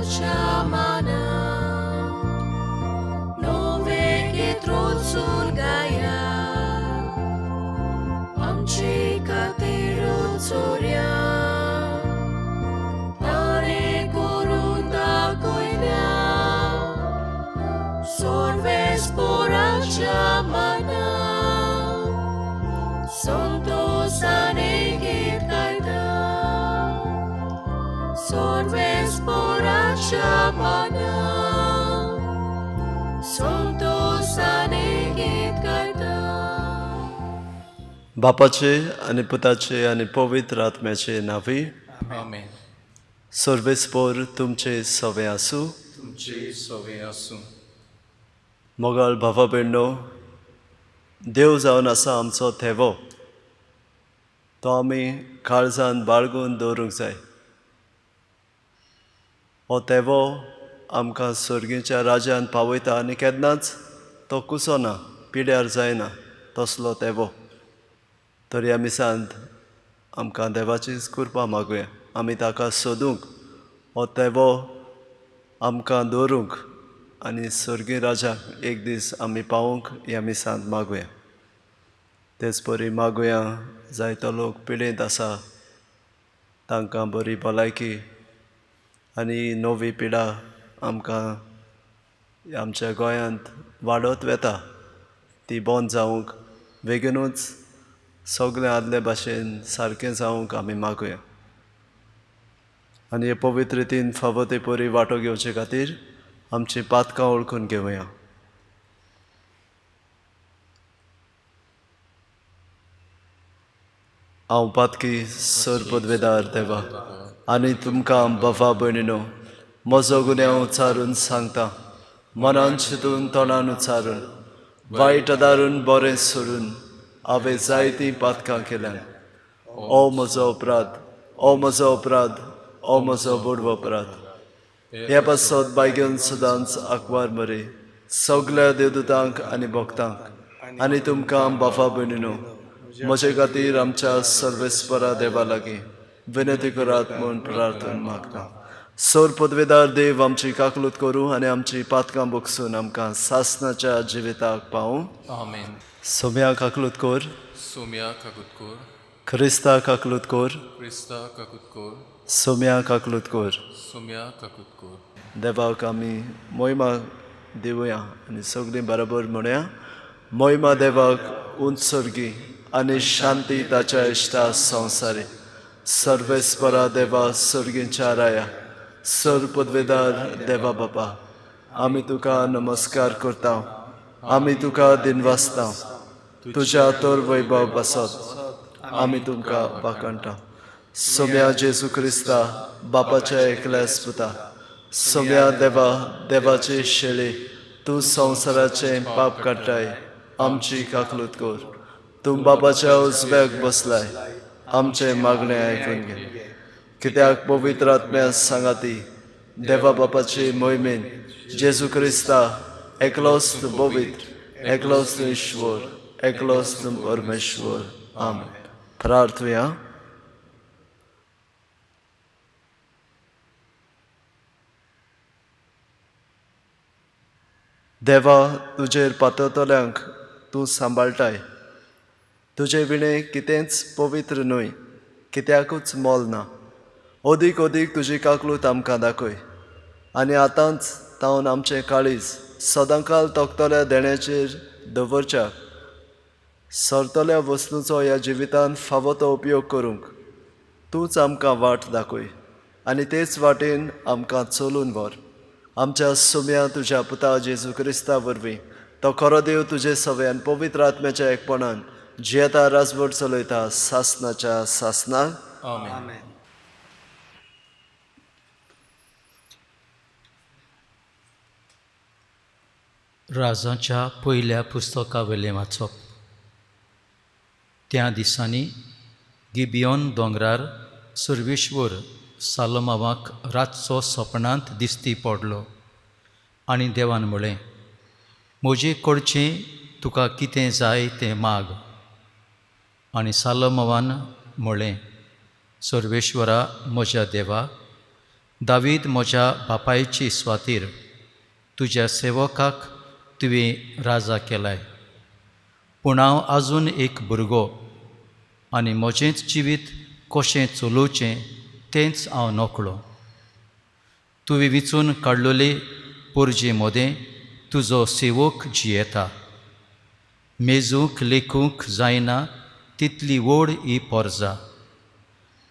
पोराच्या माना नवे गीत रचून गाया आमचे खातीर चोरया ताणें करून दाखयल्या सर्वेस पोराच्या माना संतोषाने गीत गायता सर्वेस पोराच्या माना संतोषाने गीत गायता. बापाचे आनी पुताचे आनी पवित्र आत्म्याचे नांवी. आमेन. सर्वेस्पोर तुमचे सवे आसूं. तुमचे सवे आसूं. मोगाळ भावा भयणो, देव जावन आसा आमचो थेवो, तो आमी काळजान बाळगून दवरूंक जाय. हो तेवो आमकां सर्गीच्या राज्यान पावयता आनी केन्नाच तो कुसना, पिड्यार जायना तसलो तेवो. तर ह्या मिसांत आमकां देवाचीच कृपा मागुया, आमी ताका सोदूंक, हो तेवो आमकां दवरूंक आनी सर्गी राजाक एक दीस आमी पावूंक ह्या मिसांत मागुया. तेच परी मागुया जायतो लोक पिडेंत आसा तांकां बरी भलायकी आनी नवी पिडा आमकां आमच्या गोंयांत वाडत वता ती बंद जावंक, बेगीनूच सगळें आदले भाशेन सारकें जावंक आमी मागुया. आनी हे पवित्र रितीन फावो ते परी वांटो घेवचे खातीर आमची पातकां वळखून घेवया. हांव पातकी सर पदवेदार देवा आनी तुमकां बाबा भयणीनो म्हजो गुन्यांव उच्चारून सांगता. मनान चिंतून, तोंडान उच्चारून, वायट आदारून बरें सोडून हांवें जायतीं पातकां केल्यात. ओ म्हजो अपराध, ओ म्हजो अपराध, ओ म्हजो व्हड अपराध. हे पासत बायगेवन सदांच आंकवार मरे, सगल्या देवदूतांक आनी भक्तांक आनी तुमकां बाबा भयणीनो म्हजे खातीर आमच्या सर्वेस्परा देवा लागीं विनंती करात म्हूण प्रार्थना मागता. सोर पदवेदार देव आमची काकलूत करूं आनी आमची पातकां बगसून आमकां सासनाच्या जिविताक पावूं. आमेन. सोम्या काकलूत कोर. सोम्या काकूत कोर. क्रिस्ता काकलूत कोर. क्रिस्ता काकूत कोर. सोम्या काकलूत कोर. सोम्या काकूत कोर. देवाक आमी मोहिमा दिवया आनी सगळीं बरोबर म्हणया, मोहिमा देवाक उंच सर्गी आनी शांती ताच्या इश्टा संवसारी. सर्वेस्परा देवा, सर्गींच्या राया, सर पदवेदार देवा बापा, आमी तुका नमस्कार करता, आमी तुका दिनवासता. तुज्या तर वैभव पासत आमी तुमकां वाखाणटा. सोम्या जेजू क्रिस्ता, बापाच्या एकल्याच पुता, सोम्या देवा, देवाची शेळी, तूं संवसाराचें पाप काडटाय, आमची काकलूत कर. तूं बापाच्या उजव्याक बसलाय, आमचें मागणें आयकून घे. कित्याक पवित्र आत्म्या सांगाती देवा बापाचे मोहिमेन जेजू क्रिस्ता एकलोच तूं पवित्र, एकलोच तूं ईश्वर, एकलोच तूं परमेश्वर. आमेन. प्रार्थुया. देवा, तुजेर पातळटल्यांक तूं सांबाळटाय. तुजे विणें कितेंच पवित्र न्हय, कित्याकूच मोल ना. अदीक अदीक तुजी काकलूत आमकां दाखय आनी आतांच तावन आमचें काळीज सदांकाल तोखतल्या देण्याचेर दवरच्या सरतल्या वस्तूचो ह्या जिवितांत फावो तो उपयोग करूंक तूंच आमकां वाट दाखय आनी तेच वाटेन आमकां चलून व्हर. आमच्या सुम्या तुज्या पुता जेजू क्रिस्ता वरवीं, तो खरो देव तुजे सव्यान पवित्र आत्म्याच्या एकपणान जियेता, राजवट चलयता सासनाच्या सासनाक. आमेन. राजाच्या पयल्या पुस्तकावयलें वाचप. त्या दिसांनी गिबियोन दोंगरार सर्वेश्वर सालोमावाक रातचो सपनांत दिश्टी पडलो आनी देवान म्हळें, म्हजे कडचें तुका कितें जाय तें माग. आनी सालोमावान म्हळें, सर्वेश्वरा म्हज्या देवा, दावीद म्हज्या बापायची स्वातीर तुज्या सेवकाक तुवें राजा केलाय. पूण हांव आजून एक भुरगो आनी म्हजेंच जिवीत कशें चलोवचें तेंच हांव नकळो. तुवें विचून काडलेले पोरजे मदें तुजो सेवक जियेता. मेजूंक लेखूंक जायना तितली व्हड ही पोरजा.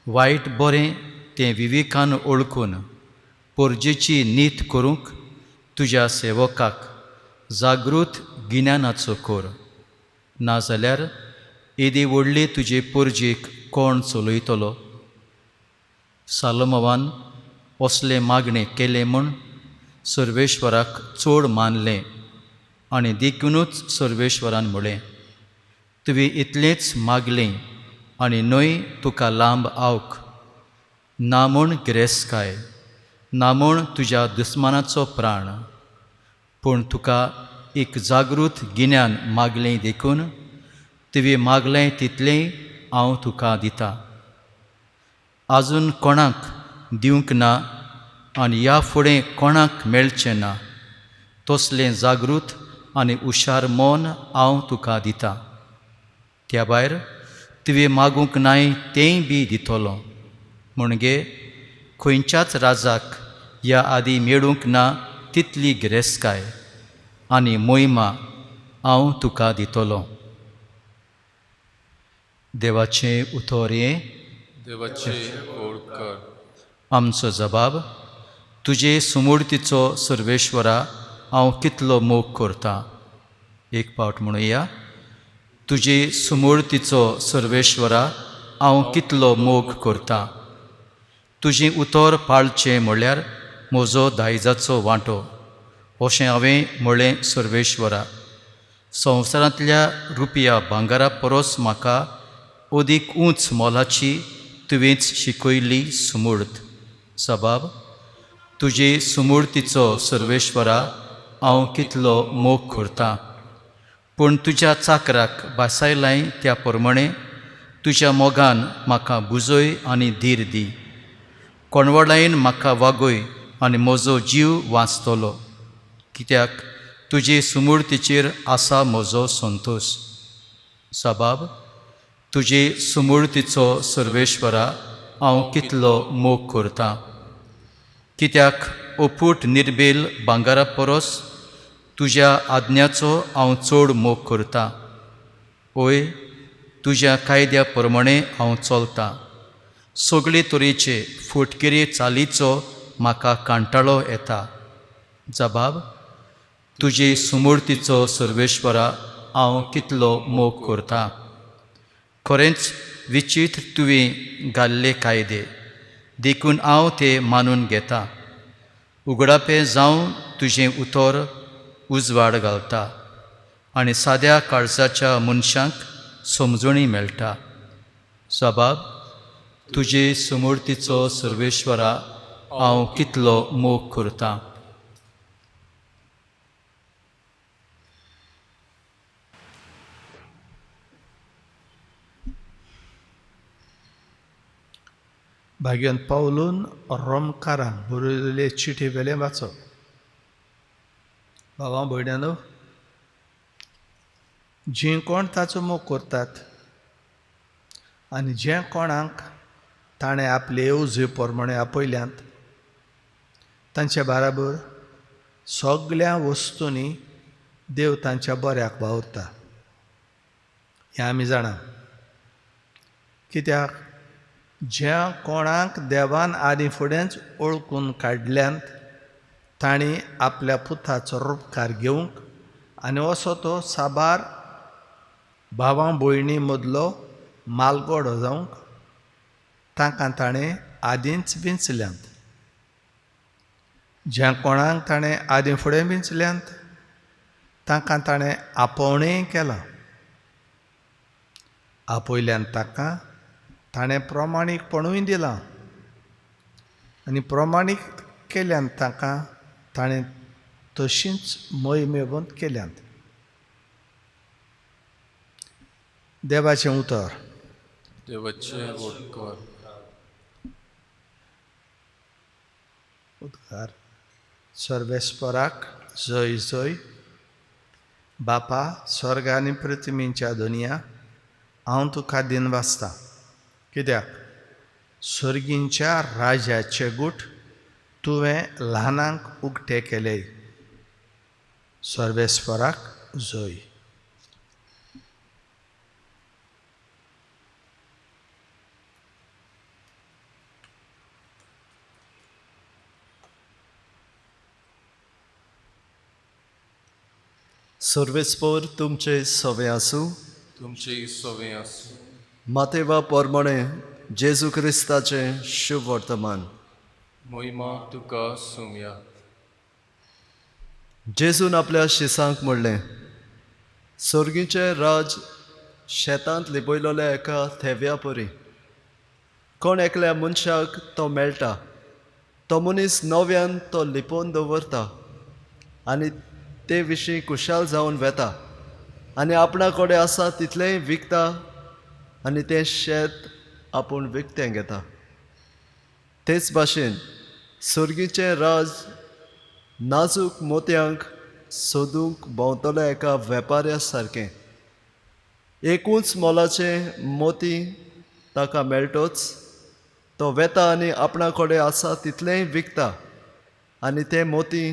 वायट बरें तें विवेकान ओळखून पोरजेची नीत करूंक तुज्या सेवकाक जागृत गिन्यानाचो कर. नाजाल्यार येदी व्हडली तुजे पोरजेक कोण चलयतलो? सालोमोवान असलें मागणें केलें म्हूण सर्वेश्वराक चड मानलें आनी देखुनूच सर्वेश्वरान म्हळें, तुवें इतलेंच मागलें आनी न्हय तुका लांब आवक ना म्हूण गिरेस्तकाय, ना म्हूण तुज्या दुस्मानाचो प्राण, पूण तुका एक जागृत गिन्यान मागलें देखून तुवें मागलें तितलें हांव तुका दिता. आजून कोणाक दिवंक ना आनी ह्या फुडें कोणाक मेळचें ना तसलें जागृत आनी हुशार मन हांव तुका दिता. त्या भायर तुवें मागूंक नाय तेंय बी दितलो. म्हणगे खंयच्याच राजाक ह्या आदीं मेळूंक ना तितली गिरेस्तकाय आनी मोहिमा हांव तुका दितलो. देवाचें उतर हें. देवाचे ओळकर. आमचो जबाब. तुजे सुमूर्तीचो सर्वेश्वरा हांव कितलो मोग करता. एक पावट म्हणुया, तुजे सुमूर्तीचो सर्वेश्वरा हांव कितलो मोग करता. तुजें उतर पाळचें म्हळ्यार म्हजो दायजाचो वांटो अशें हांवें म्हळें सर्वेश्वरा. संवसारांतल्या रुपया भांगरा परस म्हाका अदीक उंच मोलाची तुवेंच शिकयल्ली सुमूर्त. सबाब. तुजे सुमूर्तीचो सर्वेश्वरा हांव कितलो मोग करता. पूण तुज्या चाकराक भासायलाय त्या प्रमाणें तुज्या मोगान म्हाका बुजय आनी धीर दी. कोणवडायन म्हाका वागय आनी म्हजो जीव वांचतलो, कित्याक तुजे सुमूर्तीचेर आसा म्हजो संतोश. सबाब. तुजे सुमूर्तीचो सर्वेश्वरा हांव कितलो मोग करता. कित्याक ओपूट निर्बेल भांगरा परस तुज्या आज्ञाचो हांव चड मोग करता. ओय तुज्या कायद्या प्रमाणें हांव चलतां. सगळे तरेचे फुटकिरे चालीचो म्हाका कांटाळो येता. जबाब. तुजे सुमूर्तीचो सर्वेश्वरा हांव कितलो मोग करता. खरेंच विचित्र तुवें घाल्ले कायदे, देखून हांव ते मानून घेता. उगडापें जावं तुजें उतर उजवाड घालता आनी साद्या काळजाच्या मनशांक समजणी मेळटा. सबाब. तुजे सुमूर्तीचो सर्वेश्वरा हांव कितलो मोग करता. भाग्यान पावलून रोमकारांक बरयल्ले चिटी वेलें वाचप. भावा भयण्यानो, जीं कोण ताचो मोग करतात आनी जे कोणाक ताणें आपले येवजणे प्रमाणें आपयल्यात तांचे बाराबर सगळ्या वस्तूंनी देव तांच्या बऱ्याक वावुरता हें आमी जाणा. कित्याक ज्या कोणाक देवान आदीं फुडेंच ओळखून काडल्यात तांणी आपल्या पुताचो रुपकार घेवंक आनी असो तो साबार भावां भयणी मदलो मालगोडो जावंक तांकां ताणें आदींच विंचल्यात. ज्या कोणाक ताणें आदीं फुडें विंचल्यात तांकां ताणें आपोवणेंय केलां. आपयल्यान तांकां ताणें प्रमाणीकपणूय दिलां आनी प्रमाणीक केल्यान तांकां ताणें तशींच मोहिमेवंत केल्यांत. देवाचें उतर. देवाचें उपकार. उद्गार सर्वेस्पराक जय जय. बापा स्वर्ग आनी पृथ्वीच्या दुनिया, हांव तुका दिन वाचता, कित्याक सर्गींच्या राजाचे गूट तुवें ल्हानांक उक्ते केले. सर्वेस्पराक जय. सर्वेस्पोर तुमचे सवे आसूं. तुमचे सवे आसूं. मातेवा पोरमणे जेजू क्रिस्ताचें शुभ वर्तमान. मोहिमा तुका सुमया. जेजून आपल्या शिसांक म्हणलें, सर्गीचें राज शेतांत लिपयलोल्या एका थेव्या परी. कोण एकल्या मनशाक तो मेळटा, तो मनीस नव्यान तो लिपोवन दवरता आनी ते विशीं खुशाल जावन वेता आनी आपणा कडेन आसा तितलेंय विकता आनी तें शेत आपूण विकतें घेता. तेच भाशेन सर्गीचें राज नाजूक मोतयांक सोदूंक भोंवतल्या एका वेपाऱ्या सारकें. एकूच मोलाचें मोती ताका मेळटोच तो वेता आनी आपणा कडेन आसा तितलेंय विकता आनी तें मोती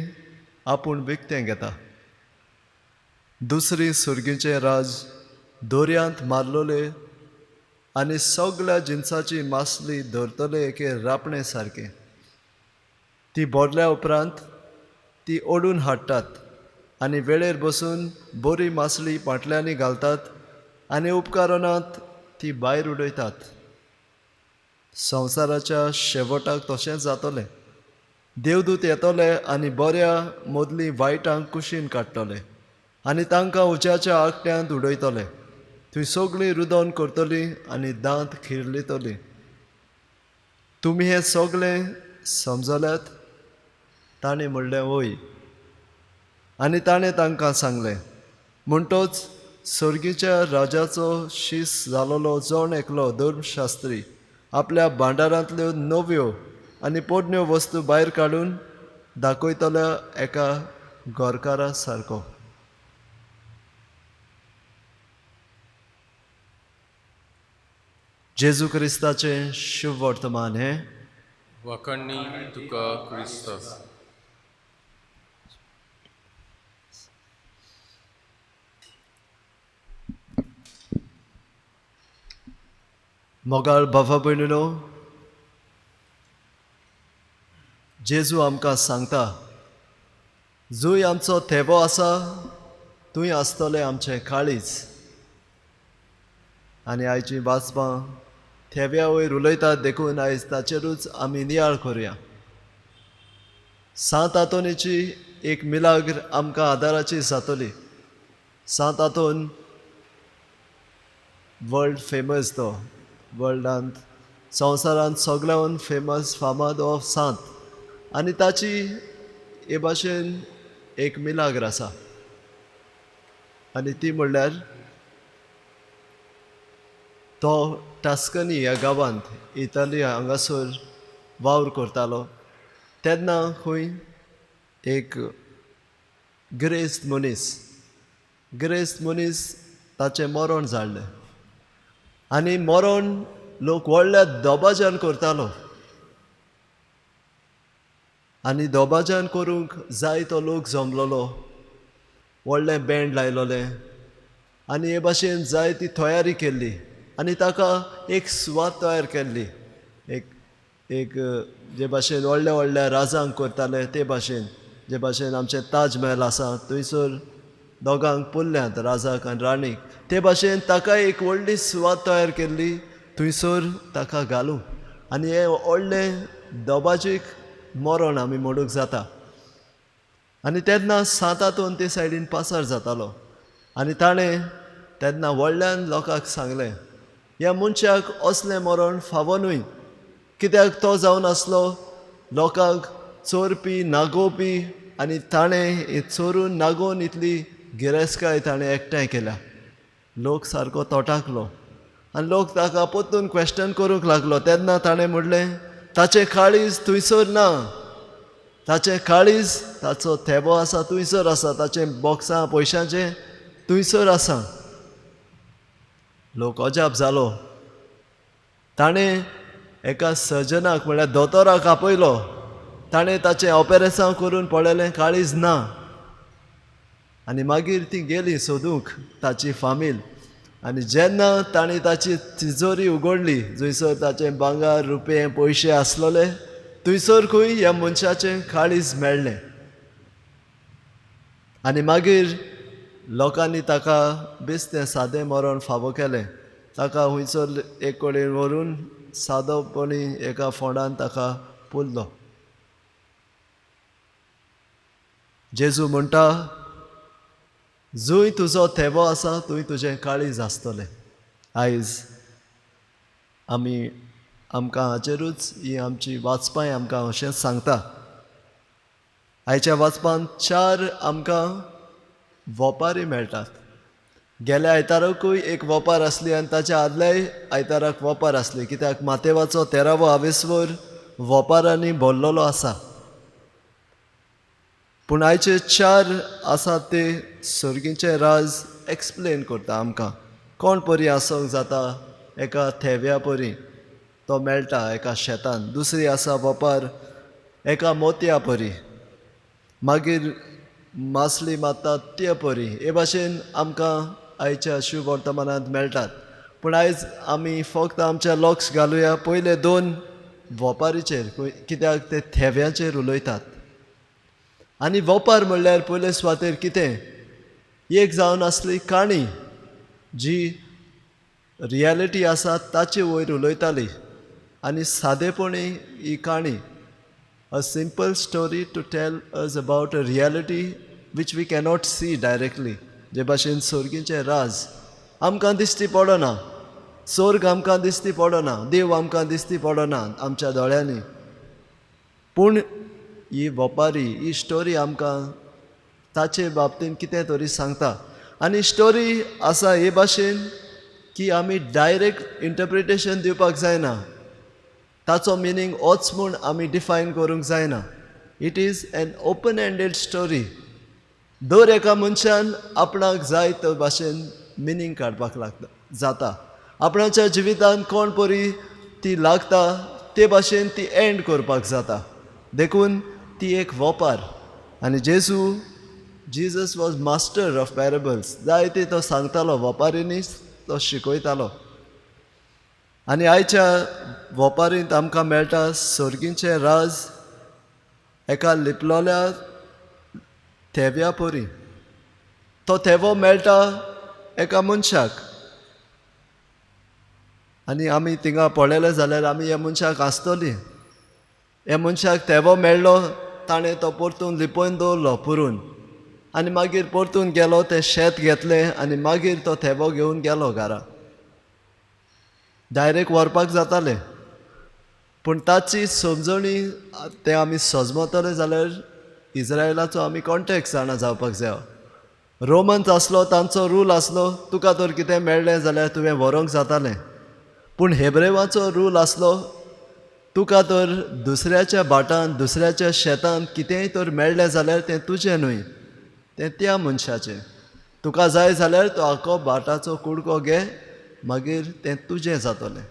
आपूण विकतें घेता. दुसरी सुर्गीचें राज दोरयांत मारलोले आनी सगळ्या जिनसाची मासली धरतले एके रापणे सारकें. ती भरल्या उपरांत ती ओडून हाडटात आनी वेळेर बसून बरी मासली पांटल्यांनी घालतात आनी उपकारणांत ती भायर उडयतात. संवसाराच्या शेवटाक तशेंच जातलें. देवदूत येतले आनी बऱ्या मदलीं वायटांक कुशीन काडटले आनी तांकां उज्याच्या आगट्यांत उडयतले. थंय सगळीं रुदोन करतलीं आनी दांत खिरलितलीं. तुमी हें सगळें समजल्यात? ताणें म्हणलें वय. आनी ताणें तांकां सांगलें, म्हणटोच सर्गीच्या राजाचो शीस जालोलो जण एकलो धर्मशास्त्री आपल्या भांडारांतल्यो नव्यो आनी पोरण्यो वस्तू भायर काडून दाखयतल्या एका घरकारा सारको. जेजू क्रिस्ताचें शुभ वर्तमान हें. वाखाणणी तुका क्रिस्ता. मोगाळ बाबा भयणीनो, जेजू आमकां सांगता, जंय आमचो थेवो आसा थंय आसतलें आमचें काळीज. आनी आयची वाचपां थेव्या वयर उलयतात देखून आयज ताचेरूच आमी नियाळ करुया. सांत आंतोनीची एक मिलाग्र आमकां आदाराची जातली. सांत आंतोन वर्ल्ड फेमस, तो वर्ल्डांत संवसारांत सगळ्यान फेमस फामाद ऑफ सांत. आनी ताची हे भाशेन एक मिलाग्र आसा आनी ती म्हणल्यार तो टास्कनी ह्या गांवांत इताली हांगासर वावर करतालो. तेन्ना खंय एक गिरेस्त मनीस ताचें मरण जाल्लें आनी मरण लोक व्हडल्या दबाज्यान करतालो आनी दबाज्यान करूंक जाय तो लोक जमलोलो, व्हडलें बँड लायलोलें आनी हे भाशेन जाय ती तयारी केल्ली आनी ताका एक सुवात तयार केल्ली, एक एक जे भाशेन व्हडल्या व्हडल्या राजांक करताले ते भाशेन, जे भाशेन आमचें ताज महल आसा थंयसर दोगांक पुरल्यात राजाक आनी राणीक, ते भाशेन ताका एक व्हडली सुवात तयार केल्ली थंयसर ताका घालूं आनी हें व्हडलें दबाजीक मरण आमी म्हणूंक जाता. आनी तेन्ना सांतातून ते सायडीन पासार जातालो आनी ताणें तेन्ना व्हडल्यान लोकांक सांगलें, ह्या मनशाक असलें मरण फावो न्हय, कित्याक तो जावन आसलो लोकांक चोरपी नागोवपी आनी ताणें चोरून नागोवन इतली गिरेस्तकाय ताणें एकठांय केल्या. लोक सारको तोटाकलो आनी लोक ताका परतून क्वेश्चन करूंक लागलो. तेन्ना ताणें म्हणलें, ताचें काळीज थंयसर ना, ताचें काळीज, ताचो थेबो आसा थंयसर आसा, ताचें बॉक्सां पयशांचें थंयसर आसा. लोक अजाप जालो. ताणें एका सर्जनाक म्हळ्यार दोतोराक आपयलो. ताणें ताचें ऑपेरेसांव करून पळयलें, काळीज ना. आनी मागीर ती गेली सोदूंक ताची फामील. आनी जेन्ना ताणें ताची तिजोरी उगडली जंयसर ताचें भांगर, रुपये, पयशे आसलेले, थंयसर खंय ह्या मनशाचें काळीज मेळ्ळें. आनी मागीर लोकांनी ताका बेस्तें सादें मरण फावो केलें. ताका हुंयसर एक कडेन व्हरून सादोपणी एका फोंडान ताका पुरलो. जेजू म्हणटा, जंय तुजो थेबो आसा थंय तुजें काळीज आसतलें. आयज आमी आमकां हाचेरूच ही आमची वाचपांय आमकां अशेंच सांगता. आयच्या वाचपांत चार आमकां वोपारी मेळटात. गेल्या आयताराकूय एक वोपार आसली आनी ताच्या आदल्याय आयताराक वोपार आसली, कित्याक मातेवाचो 13वो आवेस्वर वोपारांनी भरलेलो आसा. पूण आयचे चार आसात ते सर्गीचें राज एक्सप्लेन करता आमकां. कोण परी आसूंक जाता एका थेव्या परी, तो मेळटा एका शेतान. दुसरी आसा वोपार एका मोतया परी, मागीर मासली मारता ते परी. हे भाशेन आमकां आयच्या शुभ वर्तमानांत मेळटात. पूण आयज आमी फक्त आमच्या लक्ष घालुया पयले दोन वोपारीचेर, कित्याक ते थेव्याचेर उलयतात. आनी वोपार म्हणल्यार पयले सुवातेर कितें, एक जावन आसली काणी जी रियलिटी आसा ताचे वयर उलयताली. आनी सादेपणी ही काणी, a simple story to tell us about a reality which we cannot see directly. जे भाशेन सर्गीचें राज आमकां दिश्टी पडना, स्वर्ग आमकां दिश्टी पडना, देव आमकां दिश्टी पडना आमच्या दोळ्यांनी. पूण ही वपारी, ही स्टोरी आमकां ताचे बाबतीन कितें तरी सांगता. आनी स्टोरी आसा हे भाशेन की आमी डायरेक्ट इंटरप्रिटेशन दिवपाक जायना, ताचो मिनींग होच म्हूण आमी डिफायन करूंक जायना. It is an open ended story. दर एका मनशान आपणाक जाय ते भाशेन मिनींग काडपाक लागता जाता. आपणाच्या जिवितांत कोण परी ती लागता ते भाशेन ती एंड करपाक जाता. देखून ती एक वोपार. आनी जेजू, Jesus was master of parables. जायते तो सांगतालो, वोपारींनीच तो शिकयतालो. आनी आयच्या वोपारींत आमकां मेळटा सर्गीचें राज एका लिपलोल्या थेव्या परी. तो थेवो मेळटा एका मनशाक. आनी आमी थिंगा पळयलें जाल्यार आमी ह्या मनशाक आसतली. ह्या मनशाक थेवो मेळ्ळो, ताणें तो परतून लिपोवन दवरलो पुरून. आनी मागीर परतून गेलो, तें शेत घेतलें आनी मागीर तो थेवो घेवन गेलो घरा. डायरेक्ट व्हरपाक जातालें, पूण ताची समजणी तें आमी सजमतले जाल्यार इज्रायलाचो आमी कॉन्टेक्ट जाणा जावपाक जायो. रोमन्स आसलो, तांचो रूल आसलो, तुका तर कितें मेळ्ळें जाल्यार तुवें व्हरूंक जातालें. पूण हेब्रेवाचो रूल आसलो, तुका तर दुसऱ्याच्या भाटान, दुसऱ्याच्या शेतान कितेंय तर मेळ्ळें जाल्यार तें तुजें न्हय, तें त्या मनशाचें. तुका जाय जाल्यार तो आखो भाटाचो कुडको घे, मागीर तें तुजें जातलें.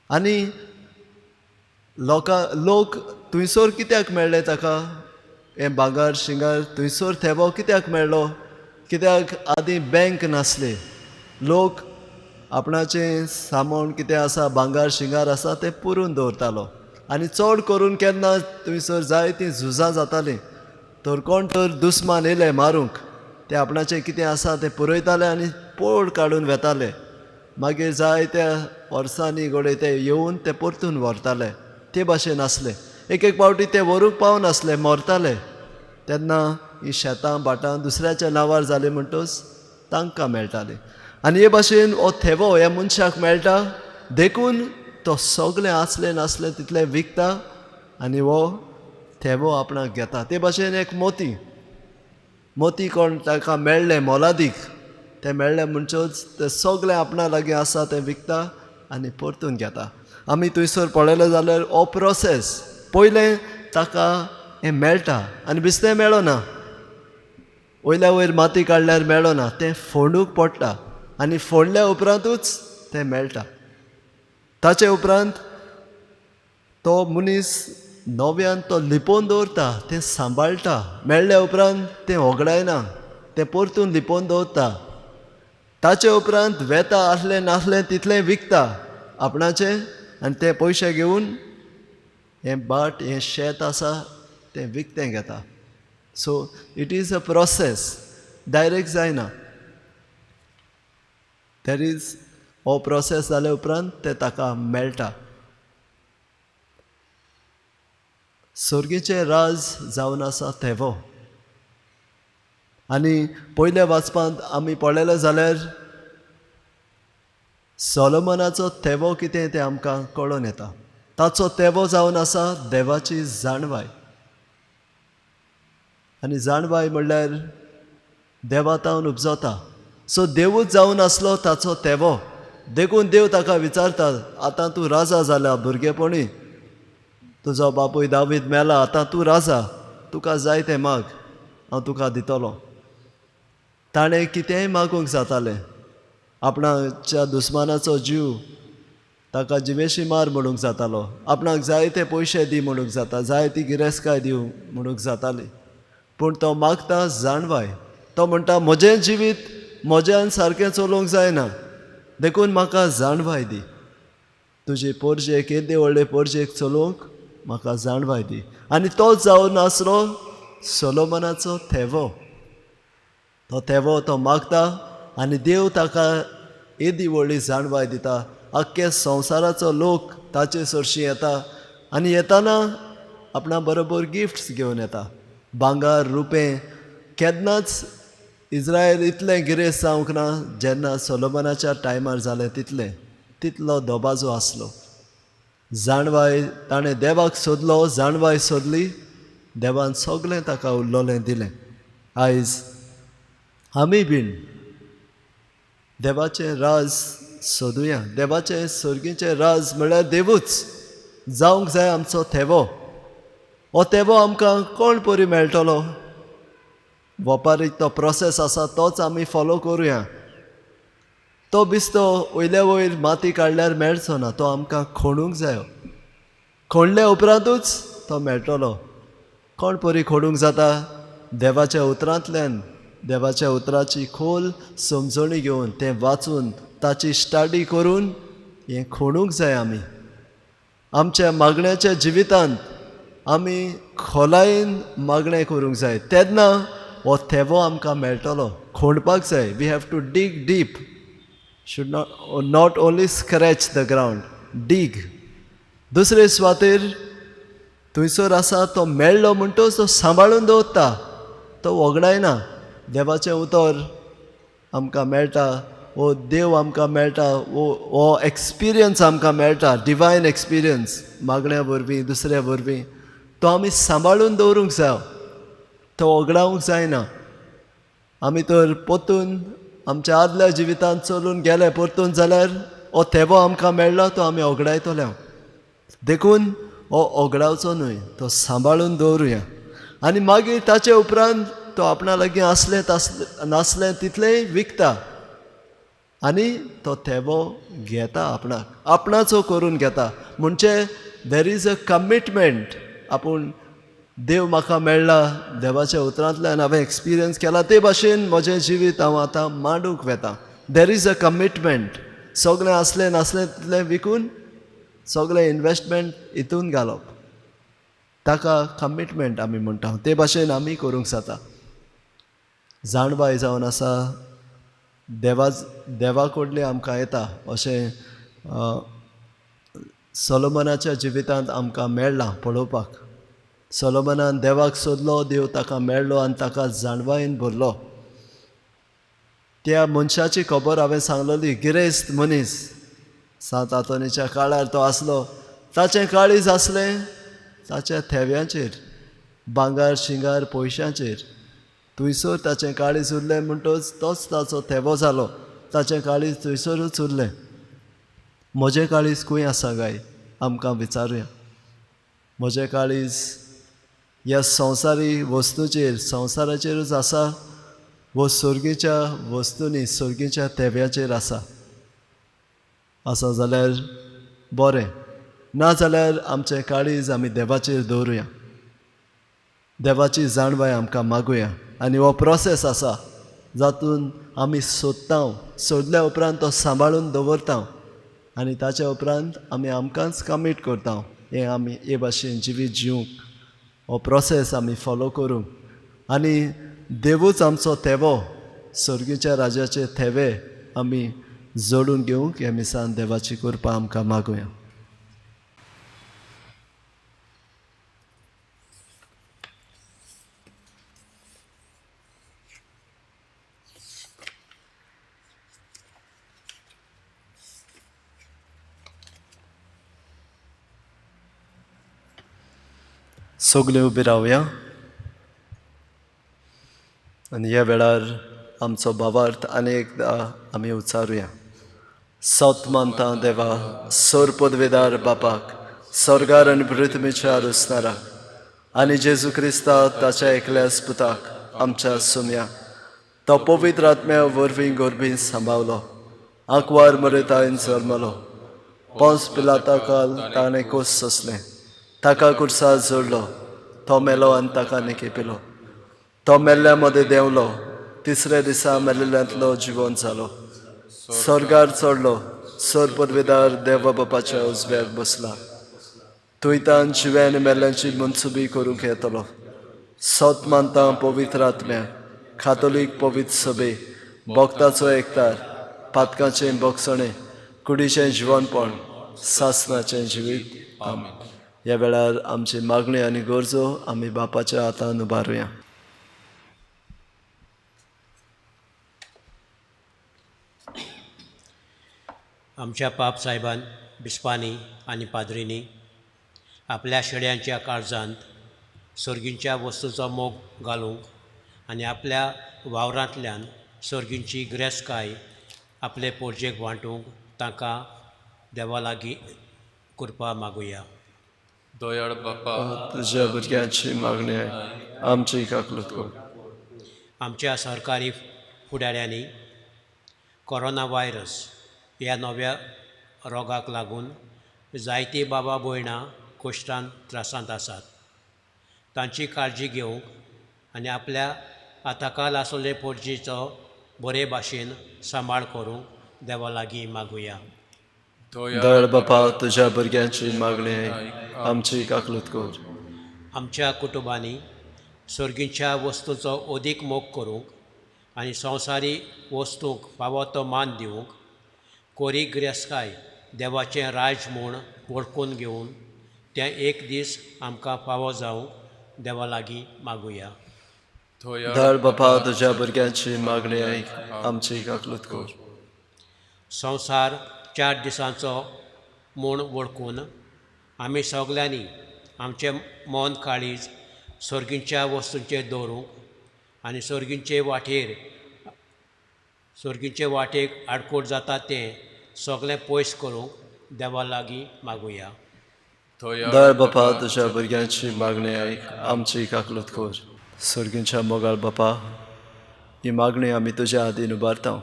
आनी लोक थंयसर कित्याक मेळ्ळें ताका हें भांगर शिंगर, थंयसर थेवो कित्याक मेळ्ळो? कित्याक आदीं बँक नासली. लोक आपणाचें सामान कितें आसा, भांगर शिंगार आसा तें पुरून दवरतालो. आनी चड करून केन्ना थंयसर जायतीं झुजां जातालीं, तर कोण तर दुस्मान येयले मारूंक, ते आपणाचें कितें आसा तें पुरयताले आनी पोड काडून वेताले. मागीर जायत्या वर्सांनी घडये ते येवन ते परतून व्हरताले. ते भाशेन आसले. एक एक पावटी ते व्हरूंक पावनासले, मरताले. तेन्ना ही शेतां भाटां दुसऱ्याच्या नांवार जालीं म्हणटच तांकां मेळटालीं. आनी हे भाशेन हो थेवो ह्या मनशाक मेळटा, देखून तो सगळें आसलें नासलें तितलें विकता आनी हो थेवो आपणाक घेता. ते भाशेन एक मोती, मोती कोण ताका मेळ्ळें मोलादीक, तें मेळ्ळें म्हणचोच तें सगळें आपणा लागीं आसा तें विकता आनी परतून घेता. आमी थंयसर पळयलें जाल्यार हो प्रोसेस, पयलें ताका हें मेळटा आनी बेश्टें मेळना. वयल्या वयर माती काडल्यार मेळना, तें फोंडूंक पडटा आनी फोंडल्या उपरांतूच तें मेळटा. ताचे उपरांत तो मनीस नव्यान तो लिपोवन दवरता, तें सांबाळटा. मेळ्ळ्या उपरांत तें होगडायना, तें परतून लिपोवन दवरता. ताचे उपरांत वेता आसलें नासलें तितलें विकता आपणाचें आनी ते पयशे घेवन हें भाट हें शेत आसा तें विकतें घेता. So it is a process, direct जायना. There is हो प्रोसेस जाल्या उपरांत तें ताका मेळटा. सर्गीचें राज जावन आसा थेवो. आनी पयल्या वाचपांत आमी पळयलें जाल्यार सोलोमनाचो थेवो कितें तें आमकां कळोन येता. ताचो थेवो जावन आसा देवाची जाणवाय. आनी जाणवाय म्हणल्यार देवा तावन उपजता. सो देवूच जावन आसलो ताचो थेवो. देखून देव ताका विचारता, आतां तूं राजा जाला भुरगेपणी, तुजो बापूय दावीद मेला, आतां तूं राजा, तुका जाय तें माग, हांव तुका दितलो. ताणें कितेंय मागूंक जातालें. आपणाच्या दुस्मानाचो जीव ताका जिवेशी मार म्हणूंक जातालो, आपणाक जाय ते पयशे दी म्हणूंक जाता, जाय ती गिरेस्तकाय दिवं म्हणूंक जाताली. पूण तो मागता जाणवाय. तो म्हणटा म्हजें जिवीत म्हज्यान सारकें चलोवंक जायना, देखून म्हाका जाणवाय दी. तुजे पोरजेक येदे व्हडले पोरजेक चलोवंक म्हाका जाणवाय दी. आनी तो जावन आसलो सोलोमनाचो थेवो. तो थेवो तो मागता आनी देव ताका येदी व्हडली जाणवाय दिता. आख्खे संवसाराचो लोक ताचे सरशी येता आनी येताना आपणा बरोबर गिफ्ट्स घेवन येता, भांगर रुपें. केन्नाच इज्रायल इतलें गिरेस्त जावंक ना जेन्ना सोलोमनाच्या टायमार जालें तितलें, तितलो दबाजो आसलो. जाणवाय ताणें देवाक सोदलो, जाणवाय सोदली, देवान सगळें ताका उरलोलें दिलें. आयज आमी बीन देवाचें राज सोदुया. देवाचें सर्गीचें राज म्हळ्यार देवूच जावंक जाय आमचो थेवो. हो थेवो आमकां कोण परी मेळटलो? वपारीक तो प्रोसेस आसा तोच आमी फॉलो करुया. तो बिस्तो वयल्या वयर माती काडल्यार मेळचो ना, तो आमकां खोणूंक जायो. खोणल्या उपरांतूच तो मेळटलो. कोण परी खोडूंक जाता? देवाच्या उतरांतल्यान, देवाच्या उतराची खोल समजणी घेवन तें वाचून ताची स्टडी करून हें खोणूंक जाय. आमी आमच्या मागण्याच्या जिवितांत आमी खोलायेन मागणें करूंक जाय, तेन्ना हो थेवो आमकां मेळटलो. खोणपाक जाय. We have to dig deep. Should not only scratch the ground, dig. दुसरे सुवातेर थंयसर आसा तो मेळ्ळो म्हणटच तो सांबाळून दवरता, तो वगडायना. देवाचें उतर आमकां मेळटा, वो देव आमकां मेळटा, वो हो एक्सपिरियन्स आमकां मेळटा, डिवायन एक्सपिरियन्स मागण्या वरवीं दुसऱ्या वरवीं, तो आमी सांबाळून दवरूंक जाय, तो वगडावंक जायना. आमी तर परतून आमच्या आदल्या जिवितांत चलून गेले परतून जाल्यार हो थेवो आमकां मेळ्ळो तो आमी ओगडायतले. देखून हो ओगडावचो न्हय, तो सांबाळून दवरुया. आनी मागीर ताचे उपरांत तो आपणा लागीं आसलें नासलें तितलेंय विकता आनी तो थेवो घेता, आपणाक आपणाचो करून घेता. म्हणजे there is a commitment. आपूण देव म्हाका मेळ्ळा, देवाच्या उतरांतल्यान हांवें एक्सपिरियन्स केला, ते भाशेन म्हजें जिवीत हांव आतां मांडूंक वेता. There is a commitment. सगळें आसलें नासलें तितलें विकून सगळें इनवेस्टमेंट हितून घालप, ताका कमिटमेंट आमी म्हणटा. ते भाशेन आमी करूंक जाता. जाणवाय जावन आसा देवा कडली आमकां येता अशें सोलोमनाच्या जिवितांत आमकां मेळ्ळां पळोवपाक. सोलोमनान देवाक सोदलो, देव ताका मेळ्ळो आनी ताका जाणवायेन भरलो. त्या मनशाची खबर हांवें सांगलेली, गिरेस्त मनीस सांत आंतोनीच्या काळार तो आसलो. ताचें काळीज आसलें ताच्या थेव्यांचेर, भांगर शिंगार पयशांचेर. थंयसर ताचें काळीज उरलें म्हणटच तोच ताचो थेवो जालो. ताचें काळीज थंयसरूच उरलें. म्हजें काळीज खंय आसा काय आमकां विचारुया. म्हजें काळीज ह्या संवसारी वस्तूचेर, संवसाराचेरूच आसा वो सर्गीच्या वस्तूंनी, सर्गीच्या तेव्याचेर आसा? आसा जाल्यार बरें, ना जाल्यार आमचें काळीज आमी देवाचेर दवरुया, देवाची जाणवाय आमकां मागुया. आनी हो प्रोसेस आसा जातून आमी सोदता, सोदल्या उपरांत तो सांबाळून दवरता आनी ताच्या उपरांत आमी आमकांच कमीट करता. हें आमी हे भाशेन जिवीत जिवंक हो प्रोसेस आमी फॉलो करूंक आनी देवूच आमचो थेवो, सर्गीच्या राजाचे थेवे आमी जोडून घेवंक ह्या मिसान देवाची कृपा आमकां मागुया. सगळे उबे रावया आनी ह्या वेळार आमचो भावार्थ आनी एकदां आमी उच्चारुया. सत मानता देवा, सर पदवेदार बापाक, स्वर्गार आनी पृथ्वीच्या रुसणाराक आनी जेजू क्रिस्ता ताच्या एकल्याच पुताक आमच्या सुम्या, तो पवित्र आत्म्या वरवीं गोरबीं सांबावलो, आंकवार मरेतायन जल्मलो, पोंस पिलाता काल ताणें कोस सोंसलें, ताका कुर्सार जोडलो, तो मेलो आनी ताका निकेपिलो, तो मेल्ल्या मदें देंवलो, तिसऱ्या दिसा मेल्ल्यांतलो जिवन जालो, स्वर्गार चडलो, सर पदवेदार देवा बापाच्या उजव्याक बसला, थंयतान जिव्या आनी मेल्ल्यांची मनसुबी करूंक येतलो. सत मानता पवित्र आत्म्या, खातोलीक पवित्र सभे, भक्ताचो एकतार, पातकाचें बक्षणें, कुडीचें जिवनपण, सासनाचें जिवीत. आमेन. ह्या वेळार आमची मागणी आनी गरजो आमी बापाच्या हातान उबारुया. आमच्या पाप साहेबान, बिस्पांनी आनी पाद्रींनी आपल्या शेड्यांच्या काळजांत सर्गींच्या वस्तूचो मोग घालूंक आनी आपल्या वावरांतल्यान सर्गींची गिरेस्तकाय आपले पोरजेक वांटूंक तांकां देवा लागीं कृपा मागुया. दयाळ बापा, तुज्या भुरग्यांची मागणी आमची काकलूत कर. आमच्या सरकारी फुडाऱ्यांनी कोरोना व्हायरस ह्या नव्या रोगाक लागून जायतीं बाबा भयणां कश्टान त्रासांत आसात. तांची काळजी घेवंक आनी आपल्या आताकाल आसले पोरजेचो बरे भाशेन सांबाळ करूंक देवा लागीं मागुया. दयाळ बापा, तुज्या भुरग्यांची मागणी आमची काकलूत कर. आमच्या कुटुंबांनी सर्गीच्या वस्तूचो अदीक मोग करूंक आनी संवसारी वस्तूंक फावो तो मान दिवंक कोरी गिरेस्तकाय देवाचें राज म्हूण वळखून घेवन तें एक दीस आमकां फावो जावंक देवा लागीं मागुया. दयाळ बापा, तुज्या भुरग्यांची मागणी आमची काकलूत कर. संवसार 4 दिसांचो म्हूण वळखून आमी सगल्यांनी आमचें मन काळीज सर्गीच्या वस्तूंचेर दवरूंक आनी सर्गीचे वाटेक आडकोट जाता तें सगळें पयस करूंक देवा लागीं मागुया. दयाळ बापा, तुज्या भुरग्यांची मागणी आयक, आमची काकलूत कर. सर्गीच्या मोगाळ बापा, ही मागणी आमी तुज्या आदीन उबारता.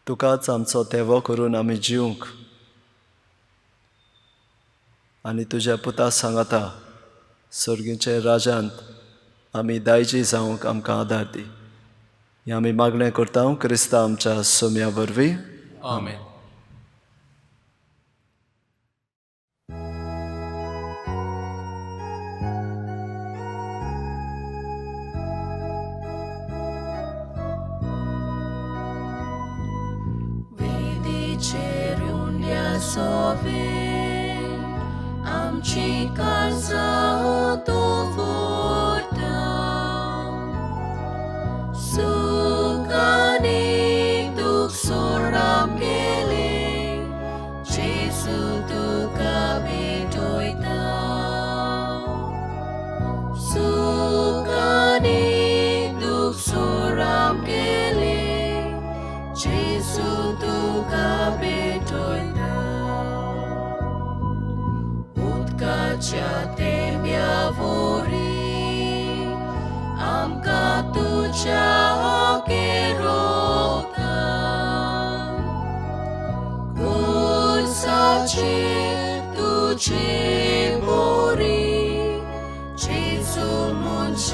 तुकाच आमचो तेवो करून आमी जिवंक आनी तुज्या पुता सांगाता सर्गीच्या राजांत आमी दायजी जावंक आमकां आदार दी. हें आमी मागणें करता क्रिस्ता आमच्या सोम्या वरवीं. आमेन. आमची काळजां दवरता, सुख आनी दूख सोड आमगेलें, जेजू तुका भेटयता. सुख आनी दूख सोड आमगेलें, जेजू तुका भेटयता. उदकाच्या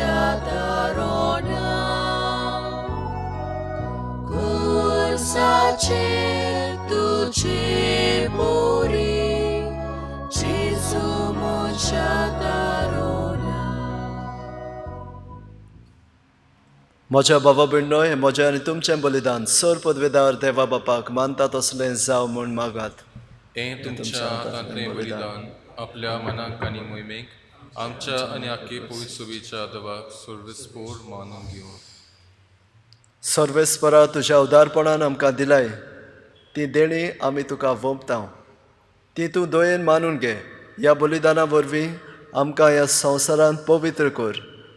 मनशा दारोण्या कुर्साचेर तुजी बोरी जेजू मनशा दारोण्या. म्हज्या बाबा भयणो, हें म्हजें आनी तुमचें बलिदान सर पदवेदार देवा बापाक मानता तसलें जावं म्हूण मागात. हें तुमच्या हातांतलें बलिदान आपल्या मनाक आनी मोहिमेक आमच्या आनी आख्खे पवित्र सभेच्या देवाक सर्वेस्पोर मानून घेवं. सर्वेस्परा, तुज्या उदारपणान आमकां दिलाय ती देणी आमी तुका वोंपता, ती तूं दयेन मानून घे. ह्या बलिदाना वरवीं आमकां ह्या संवसारांत पवित्र कर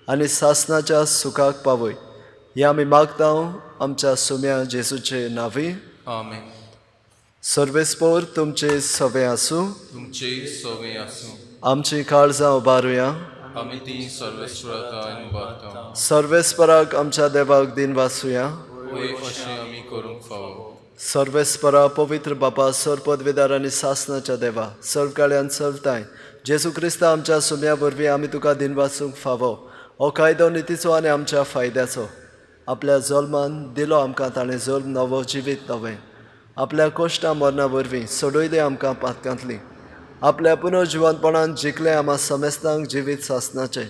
आनी सासणाच्या सुखाक पावय. हें आमी मागता आमच्या सुम्या जेजूचे नांवी. आमेन. सर्वेस्पोर तुमचे सवे आसूं. तुमचेय सवे आसूं. आमची काळजां उबारुया. आमी ती सर्वेस्वरातान उबारता. सर्वेस्पराक आमच्या देवाक दिन वाचुया. वय, अशें आमी करूंक फावो. सर्वेस्परा, पवित्र बापा, सर पदवेदार आनी सासणाच्या देवा, सर्व काळ्यान सर्वताय जेजू क्रिस्ता आमच्या सुम्या वरवीं आमी तुका दिन वाचूंक फावो. हो कायदो नितीचो आनी आमच्या फायद्याचो. आपल्या जल्मान दिलो आमकां ताणें जल्म नवो जिवीत नवें. आपल्या कोश्टा मरणा वरवीं सोडयले आमकां पातकांतली. आपल्या पुनर्जिवंतपणान जिखलें आमा समेस्तांक जिवीत सासणाचें.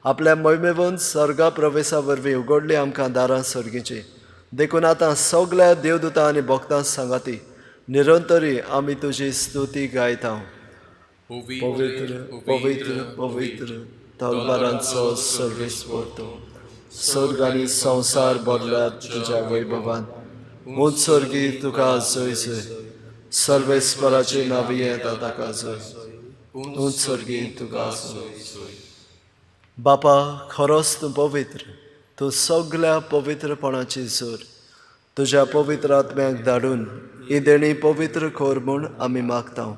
आपल्या मोहिमेवन सर्गा प्रवेशा वरवीं उगडली आमकां दारां सर्गीचीं. देखून आतां सगल्या देवदूतां आनी भक्तां सांगाती निरंतरी आमी तुजी स्तुती गायता. पवित्र पवित्र पवित्र तलवारांचो सर्वेस्पर तूं. सर्ग आनी संवसार भरल्यात तुज्या वैभवान. उंच सर्गी तुका जय जय. सर्वेस्पराचे नांवी येता ताका जय. उंच सर्गी तुका जय. बापा, खरोच तूं पवित्र, तूं सगल्या पवित्रपणाची जोर. तुज्या पवित्र आत्म्याक धाडून ही देणी पवित्र कर म्हूण आमी मागता.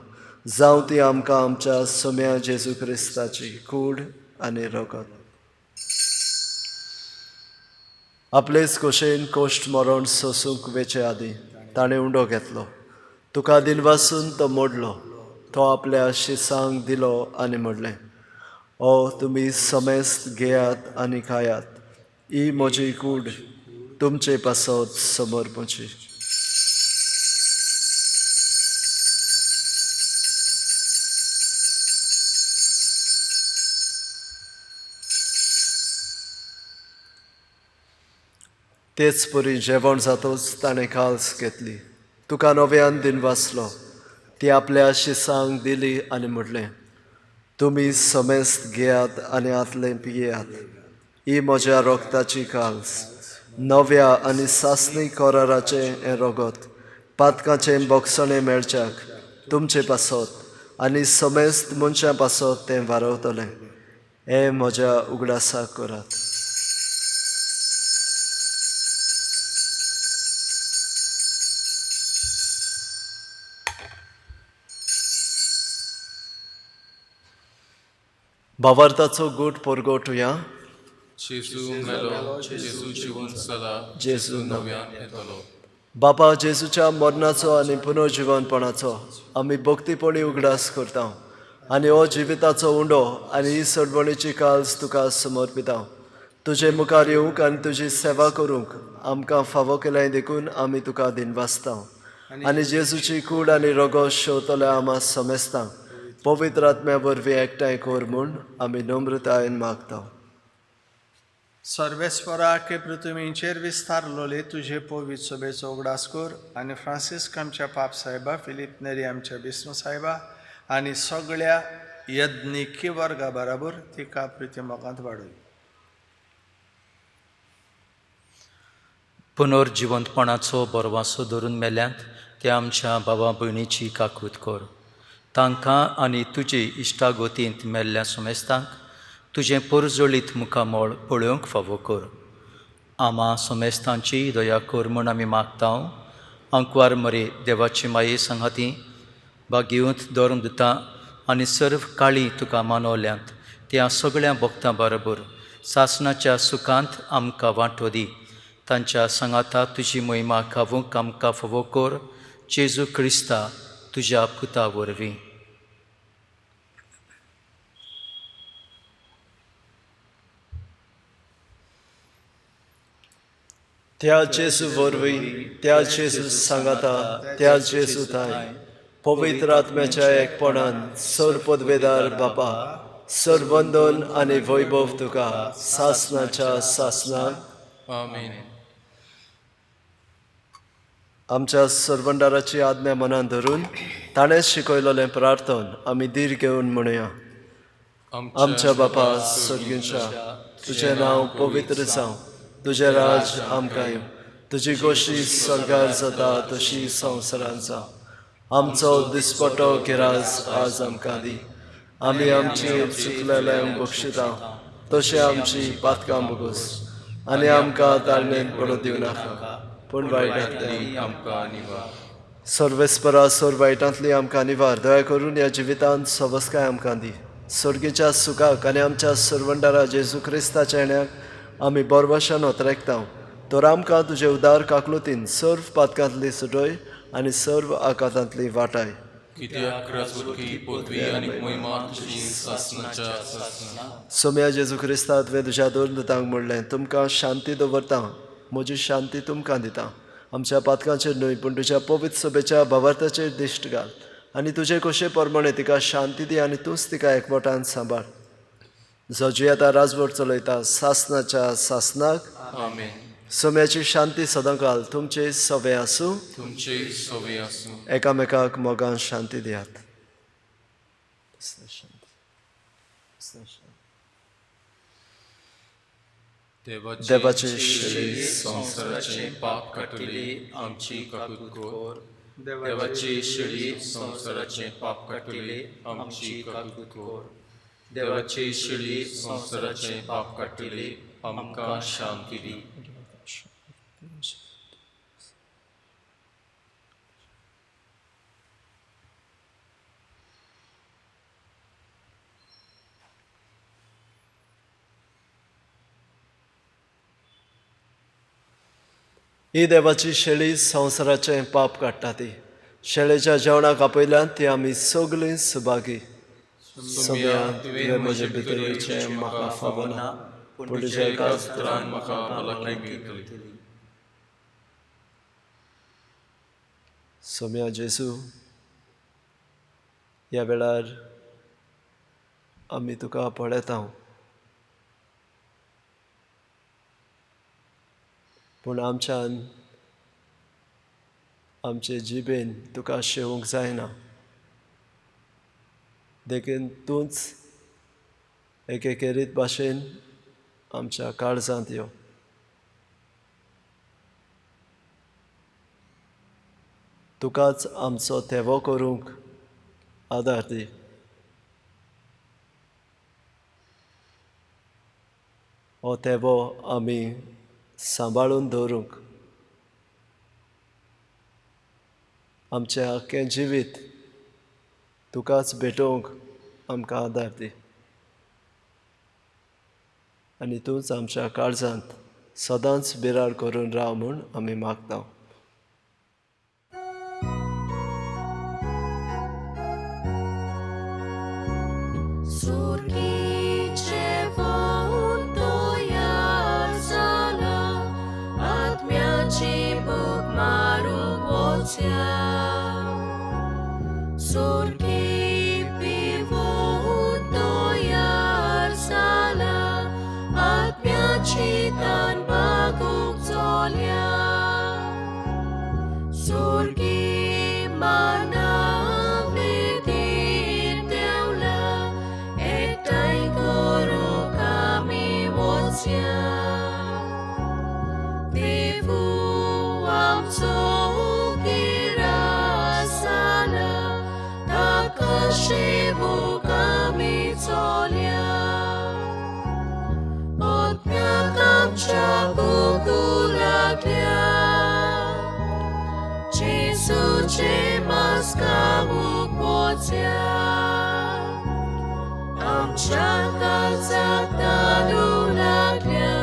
जावं ती आमकां आमच्या सोम्या जेजू क्रिस्ताची कूड आनी रगत. आपलेच खोशेन कोश्ट मरण सोसूंक वेचे आदीं ताणें उंडो घेतलो. तुका दिनवासून तो मोडलो. तो आपल्या शिसांक दिलो आनी म्हणलें, ओ तुमी समेस्त घेयात आनी खायात. ही म्हजी कूड तुमचे पासत समर्पची. तेच परी जेवण जातच ताणें काल्स घेतली. तुका नव्यान दिनवासलो. ती आपल्या शिसांक दिली आनी म्हणलें, तुमी समेस्त घेयात आनी आतलें पियेयात. ही म्हज्या रगताची काल्स, नव्या आनी सासणी कराराचें हें रगत पातकाचें बोगसणें मेळच्याक तुमचे पासत आनी समेस्त मनशां पासत तें वारवतलें. हें म्हज्या उगडासाक करात. भावार्थाचो गूट परगटुया. जेजू मेलो, जेजू जिवन जाला, जेजू नव्यान येतलो. बापा, जेजूच्या मरणाचो आनी पुनर्जिवनपणाचो आमी भक्तीपणी उगडास करता आनी हो जिविताचो उंडो आनी ही सोडवणीची काल्स तुका समर्पिता. तुजे मुखार येवंक आनी तुजी सेवा करूंक आमकां फावो केल्याय देखून आमी तुका दिनवासता. आनी जेजूची कूड आनी रगत शेवतल्या आमा समेस्तांक पवित्र आत्म्या वरवीं एकठांय कर म्हूण आमी नम्रतायेन मागता. सर्वेस्पराके पृथ्वीचेर विस्तारलोले तुजे पवित्र सभेचो उगडास कर आनी फ्रांसिस्क आमच्या पाप साहेबा, फिलीप नेरी आमच्या विष्णू साहेबा आनी सगळ्या यज्ञिकी वर्गा बराबर तिका प्रिती मोगांत वाडय. पुनर्जिवंतपणाचो बरवासो धरून मेल्यांत ते आमच्या बाबा भयणीची काकूत कर. तांकां आनी तुजे इश्टागोतींत मेल्ल्या समेस्तांक तुजें परजळीत मुखामळ पळोवंक फावो कर. आमा समेस्तांची दया कर म्हूण आमी मागता. आंकवार मरे देवाची माये सांगाती बागेवंत धर्म दिता आनी सर्व काळी तुका मानवल्यांत त्या सगळ्या भक्तां बरोबर सासणाच्या सुखांत आमकां वांटो दी. तांच्या सांगाता तुजी मोहिमा खावूंक आमकां फावो कर. जेजू क्रिस्ता तुज्या पुता वरवीं. त्या जेजू वरवीं, त्या जेजू सांगाता, त्या जेजू थांय पवित्र आत्म्याच्या एकपणान सर पदवेदार बापा, सर वंदन आनी वैभव तुका सासनाच्या सासनाक. आमेन. आमच्या सरवंडाराची आज्ञा मनान धरून ताणें शिकयलेलें प्रार्थन आमी धीर घेवन म्हणुया. आमच्या बापा सर्गींच्या, तुजें नांव पवित्र जावं, तुजें राज आमकां येवं, तुजी गोशी स्वर्गार जाता तशी संवसारांत जावं. आमचो दिसपटो गिराज आज आमकां दी, आमी आमची चुकलेल्यांक बक्षिता तशें आमची पातकां भोगोस, आनी आमकां ताळणेंत पडूं दिवं नाका, पूण वायटांतल्यान आमकां निवार. सर्वेस्परा सोर वायटांतली आमकां निवार. दया करून ह्या जिवितांत सवस्काय आमकां दी. सर्गीच्या सुखाक आनी आमच्या सरवंडारा जेजू क्रिस्ताच्या येण्याक आमी बोरवाशान ओतरेकता. तर आमकां तुजे उदार काकलुतीन सर्व पातकांतली सुटय आनी सर्व आकातांतली वाटाय. कित्याक राजवटकी पदवी आनी मोहिमा तुजी सासनाच्या सासना. सोम्या जेजू क्रिस्ता, तुवें तुज्या दोन दुतांक म्हणलें, तुमकां शांती दवरता, म्हजी शांती तुमकां दिता. आमच्या पातकांचेर न्हय पूण तुज्या पवित्र सभेच्या भावार्थाचेर दिश्ट घाल आनी तुजे कशे प्रमाणे तिका शांती दी आनी तूंच तिका एकवटान सांबाळ, जो जियेता राजवट चलयता सासनाच्या सासनाक. आमेन. सोम्याची शांती सदांकाल तुमचे सवे आसूं. तुमचे सवे आसूं. एकामेकाक मोगान शांती दियात. देवाची शेळी संवसाराचें पाप काडटली आमची काकूत कर. देवाची शेळी संवसाराचें पाप काडटली आमची काकूत कर. देवाची शेळी संवसाराचें पाप काडटली आमकां शांती दी. ही देवाची शेळी संवसाराचें पाप काडटा. ती शेळेच्या जेवणाक आपयल्यान ती आमी सगळीं सुभागी. सोम्या, तुवें म्हजे भितर येवचें म्हाका फावना, पूण तुज्या एकाच उतरान म्हाका भलायकी मेळटली. सोम्या जेजू, ह्या वेळार आमी तुका पळयता, पूण आमच्यान आमचे जिबेन तुका शेवूंक जायना. देखून तूंच एकेकेरीत भाशेन आमच्या काळजांत यो. तुकाच आमचो तेवो करूंक आदार दी. हो तेवो आमी सांबाळून दवरूंक आमचें आख्खें जिवीत तुकाच भेटोवंक आमकां आदार दी आनी तूंच आमच्या काळजांत सदांच बिराड करून राव म्हूण आमी मागता. Surgi pivot toyar sala, atmyachi tan baguk zolya. Surgi manavedir deula, etai guru kami wotsya. Devu amso Shivu kami zolya, Otmya kamcha bukulakya, Jesu chemas kamuk wotsya, Amcha kalzak talulakya,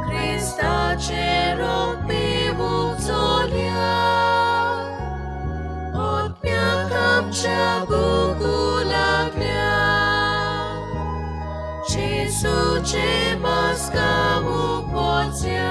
Krista cherok pivu zolya, Kamcha bukulakya, Jesu chemas kamuk wotsya.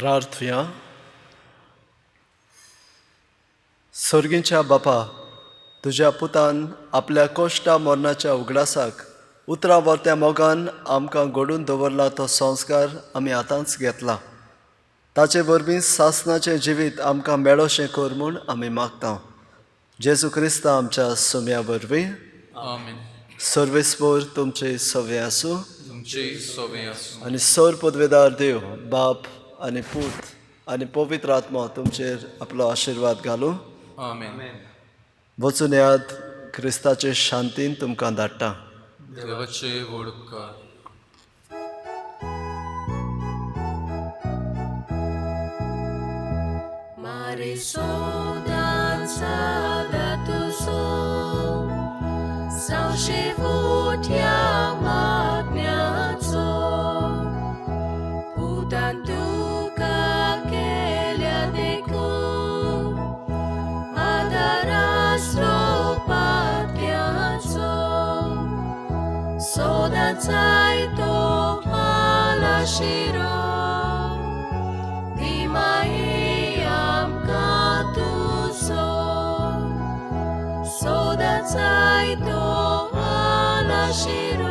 प्रार्थुया. सर्गींच्या बापा, तुज्या पुतान आपल्या कोश्टा मरणाच्या उगडासाक उतरां वर्त्या मोगान आमकां घडून दवरला तो संस्कार आमी आतांच घेतला. ताचे वरवीं सासनाचें जिवीत आमकां मेळोशें कर म्हूण आमी मागता. जेजू क्रिस्ता आमच्या सोम्या वरवीं. आमेन. सर्वेस्पोर तुमचे सवे आसूं. तुमचे सोवे आसूं. आनी सर पदवेदार देव बाप आनी पूत आनी पवित्र आत्मा तुमचेर आपलो आशिर्वाद घालूं. आमेन. वचून याद क्रिस्ताचे शांतीन तुमकां धाडटा. देवाचे व्हड उपकार. Mare danza da tuzo, Sau șevutia magneazo, Putantuca kelea de cu, Adaras ropatiazo, So danzai to alashiro, Dimaiam catuso, So danzai to alashiro.